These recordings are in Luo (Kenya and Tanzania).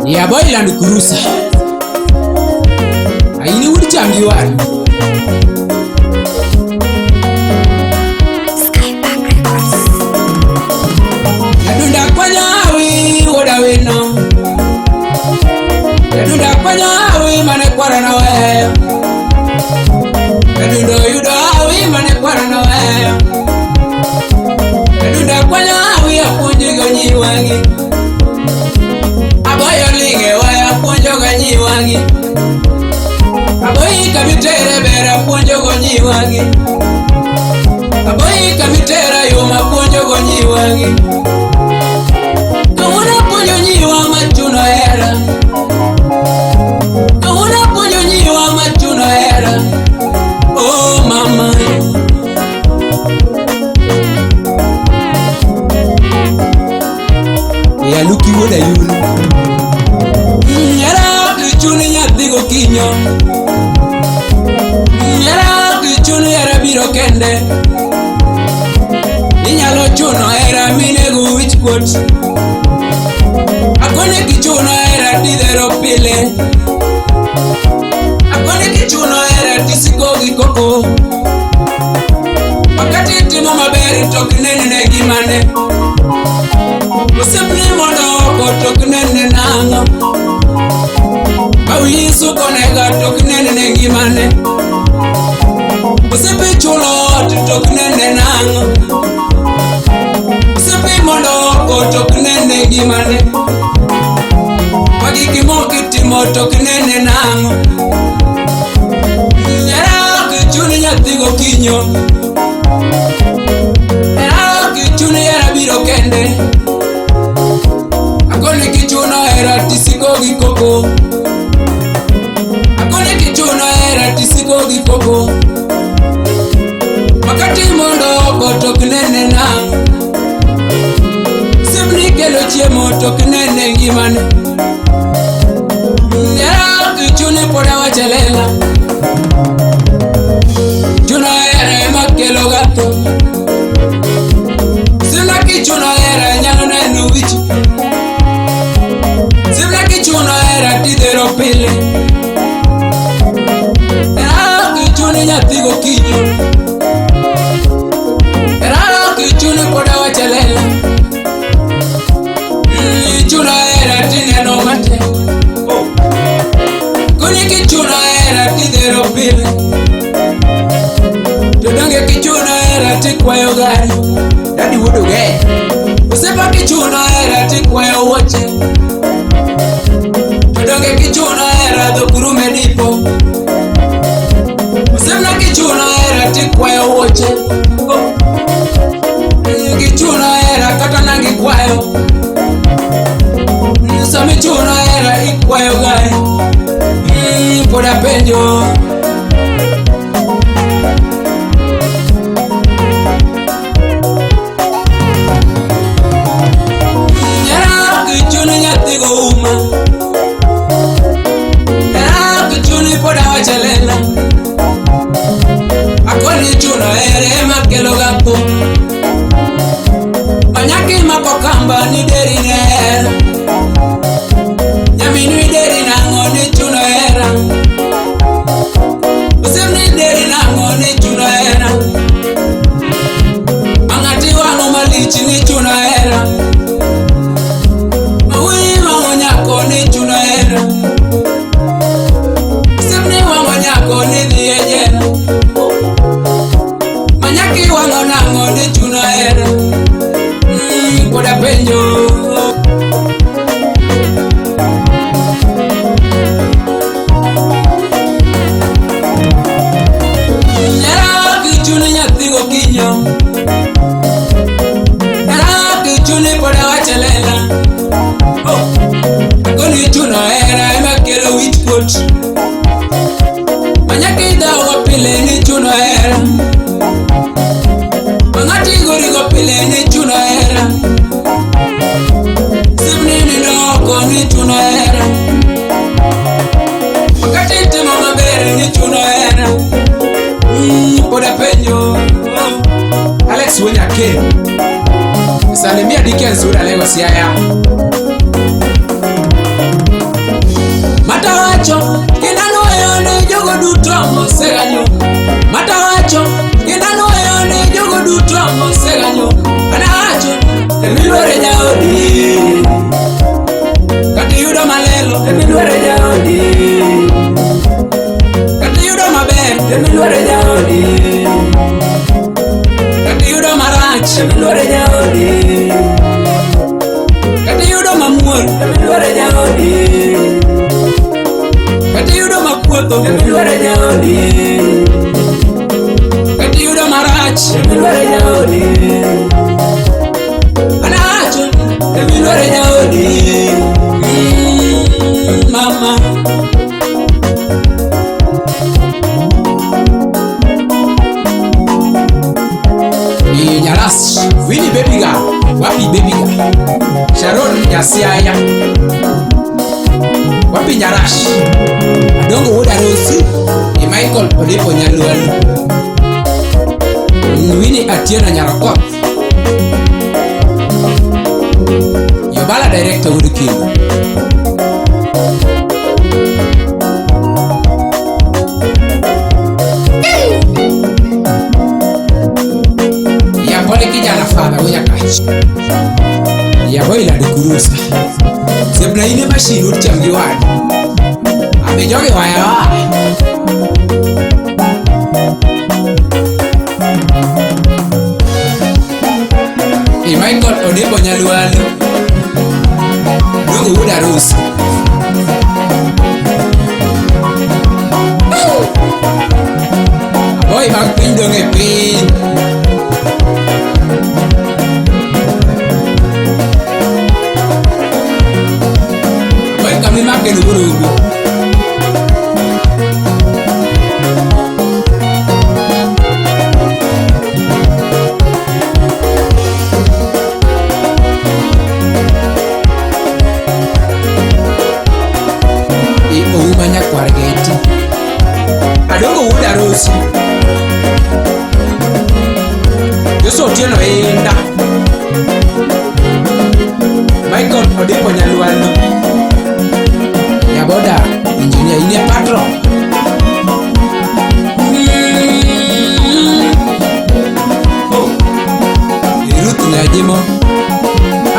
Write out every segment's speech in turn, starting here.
Ya boy Land Cruiser. Aini wuod cham gi waru. Skypark Records. Jadunda kwanyo hawi wuod awino. Jadunda kwanyo hawi mane kwara noweyo. Jadunda oyudo hawi mane kwara noweyo. Jadunda kwanyo hawi apuonjigo nyiwagi. Aboyo lige waya apuonjogo nyiwagi. Aboyi kamitere ber apuonjogo nyiwagi. Aboyi kamitera yom apuonjogo nyiwagi. Kawuono apuonjo nyiwa machuno hera. Kawuono apuonjo nyiwa machuno hera. Oh mama. E aluki wuod ayulo. Hera ok chun nyathi gokinyo. Hera ok chun hera biro kende. Inyalo chuno hera minego wich kuot. Akone kichuno hera tidhero pile. Akone kichuno hera tisiko gi koko. Wakati itimo maber to ok nenene gimane. Osiepni mondo oko to ok nene nang'o. Ka wiyi suko nega to ok nene ngimane. Osiepe chulo ot to ok nene nang'o. Osiepe mondo oko to ok nene ngimane. Ma gik moko itimo to ok nene nang'o. Hera ok chun nyathi gokinyo. Hera ok chun hera biro kende. Akone kichuno hera tisiko gi koko. Akone kichuno hera tisiko gi koko. Wakati mondo oko to ok nene nang'o. Osiepni kelo chiemo to ok nene ngimane. Hera ok chuni pod awacho e lela. Chuno hera ema kelo ga tho. Osiepna kichuno hera nyalo neno wich. Osiepna kichuno hera tidhero pile. Hera ok chuni nyathi gokinyo. Hera ok chuni pod awacho e lela. Ichuno hera tineno matek. Koni kichuno hera tidhero pile. To donge kichuno hera tikwayo gari. Dadi wuod Ogen. Osiepa kichuno hera tikwayo wuoche. To donge kichuno hera dhok rume dipo. Osiepna kichuno hera tikwayo wuoche. Oh. Kichuno hera kata nangikwayo. Sama ichuno hera ikwayo gari. Pod apenjo. Hera ok chun nyathi go uma. Hera ok chuni pod awacho e lela. Akoni chuno hera ema kelo ga tho. Manyaki mako kamba ni deri ne hera. Nyaminu ideri nang'o ni chuno hera. Osiepni ideri nang'o ni chuno hera. Mang'ati wang'o malich ni chuno hera. Mawuoyi wang'o nyako ni chuno hera. Osiepni wang'o nyako ni dhi e jela. Manyaki wang'o nang'o ni chuno hera. Pod apenjo. Hera ok chun nyathi gokinyo. Hera ok chuni pod awacho e lela. Oh. Akoni chuno hera ema kelo wich kuot. Manyaki dhawo pile ni chuno hera. Mang'ati gorigo pile ni chuno hera. Osiepni nindo oko ni chuno hera. Wakati itimo maber ni chuno hera. Pod apenjo. Alex Wuonyake. Salimia Dickens wuod Alego Siaya. wacho kendo anuoyo ne jogo duto moseganyo. Mata wacho kendo anuoyo ne jogo duto moseganyo. Ana wacho emiluore jaodi. Kata iyudo malelo emiluore jaodi. Kata iyudo maber emiluore jaodi. Kata iyudo marach emiluore jaodi. Kata iyudo mamuol emiluore jaodi. Kata iyudo makuotho emiluore jaodi. Kata iyudo marach emiluore jaodi. Ana wacho emiluore jaodi. Mama. Nyaras, Winnie baby girl, wapi baby girl? Sharon Nyasiaya. Wapi Nyarash? Adongo wuod Arosi, e Michael Odipo Nyalwalu. Winnie Atieno Nyarokoth. Yobala director wuod Kingo. Yapole kijana father wuod Nyakach. Yaboy Land Cruiser. Siepna in e mashin wuod cham gi wadu. Abe jogi waya wa. E Michael Odipo Nyalwalu. Dongo wuod Arusi. Aboy mag piny dong' e piny. Aboy kama imake no burugu. I Ouma nyakwar Geti. Adongo wuod Arusi. Joshua Otieno Inda. Michael Odipo Nyalwalo. Nyaboda engineer inie patron. Oh. Ruth Nyajimo.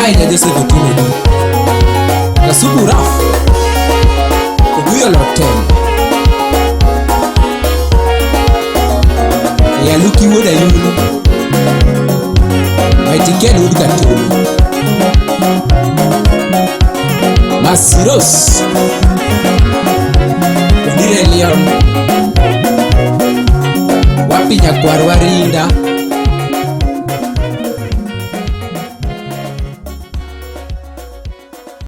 Ai nya Joseph Otieno. Kasuku Raf. Oguyo Lotem. Yaluki wuod Ayulo. Maitiken wuod Katolo. Masiros. Odire Leon. Wapi nyakwar Warinda.